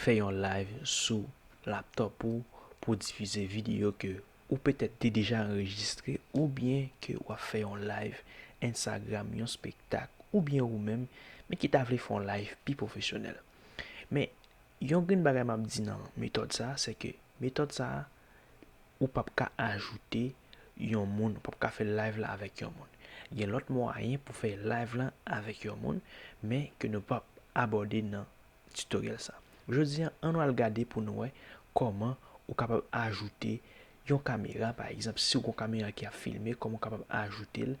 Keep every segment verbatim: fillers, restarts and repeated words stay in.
fè yon live sou laptop ou pou difize videyo ke ou petèt te deja anrejistre oubyen ke w ap fè yon live Instagram, yon spektak, oubyen ou menm, men ki ta vle fè yon live pi pwofesyonèl. Men, yon grenn bagay m ap di nan metòd sa a, se ke metòd sa a, ou p ap ka ajoute yon moun, ou p ap ka fè live la avèk yon moun. Gen lòt mwayen pou fè live la avèk yon moun, men ke nou p ap abòde nan tutorial sa. Jodi a, ann nou al gade pou nou wè kòman ou kapab ajoute yon kamera, pa egzanp, si w gen yon kamera ki ap filme, kòman w kapab ajoute l.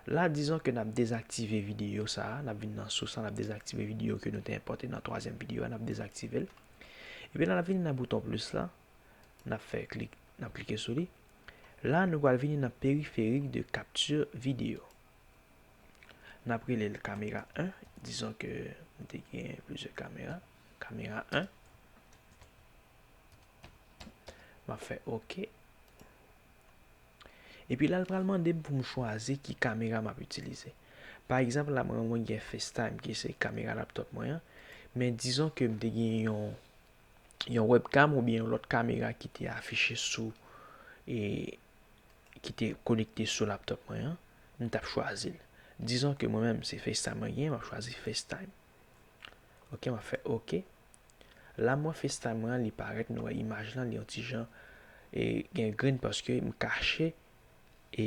La, dizon ke n ap dezaktive videyo sa a, n ap vin nan sous la, n ap dezaktive videyo ke nou te enpòte nan twazyèm videyo a, n ap dezaktive l. Epi la, n ap vin nan bouton plis la, n ap fè klik, n ap klike sou li. La, nou pral vini nan périphérique de capture vidéo. N ap rele l kamera en. Dizon ke m te gen plizyè kamera. Kamera en. M ap fè oke. Epi la, l pral mande m pou m chwazi ki kamera m ap itilize. Pa egzanp, la, mwen, mwen gen FaceTime, ki se kamera laptop mwen an. Men dizon ke m te gen yon, yon webcam oubyen yon lòt kamera ki te afiche sou, e, ki te konekte sou laptop mwen an, m t ap chwazi l. Dizon ke mwen menm, se FaceTime mwen gen, m ap chwazi FaceTime. Oke, m ap fè oke. La, mwen FaceTime mwen an, li parèt, nou wè imaj lan, li yon ti jan, e, gen grenn paske m kache, e,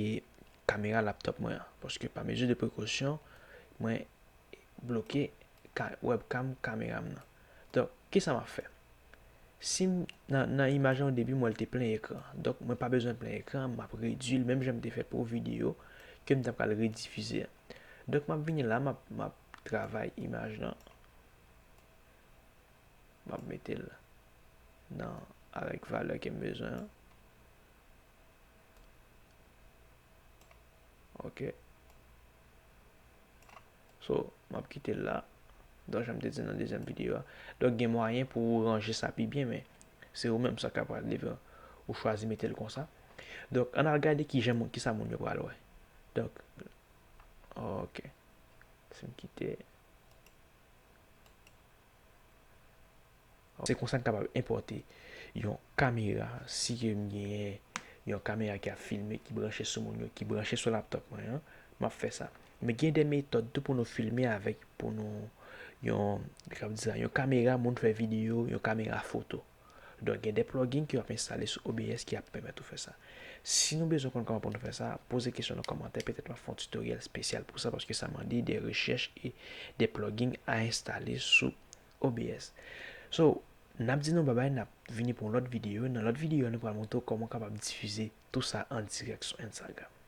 kamera laptop mwen an. Paske pa mezi de prekosyon, mwen bloke ka, webcam kamera m nan. Donk, kisa m ap fè? Si m, nan, nan imaj lan o debi, mwen, l te plen ekran. Donk, mwen pa bezwen plen ekran, m ap redui l, menm jan m te fè pou videyo ke m t ap pral redifize a. Donk, m ap vini la, m ap, m ap travay imaj lan. M ap mete l nan, avèk valè ke m bezwen an. Ok. So, m ap kite l la. Donk, jan m te di nan dezyèm videyo a. Donk, gen mwayen pou ou ranje sa pi byen, men se ou menm sa k ap leve ou chwazi mete l konsa. Donk, ann al gade kijan moun, kisa moun yo pral wè. Donk, ok. Si m kite. Se konsa n kapab enpòte yon kamera, si ke m genyen yon kamera ki ap filme, ki branche sou moun yo, ki branche sou laptop mwen an, m ap fè sa. Men gen de metòd tou pou nou filme avèk, pou nou, yon, k ap di sa, yon kamera moun fè videyo, yon kamera foto. Donk, gen de plugin ke w ap enstale sou O B S ki ap pèmèt ou fè sa. Si nou bezwen konn kòman pou nou fè sa, poze kesyon nan kòmantè, petèt m ap fè yon tutoriel espesyal pou sa, paske sa mande de rechèch e de plugin a enstale sou O B S. So, n ap di nou babay, n ap vini pou yon lòt videyo. Nan lòt videyo a, nou pral montre w kòman w kapab difize tou sa an dirèk sou Instagram.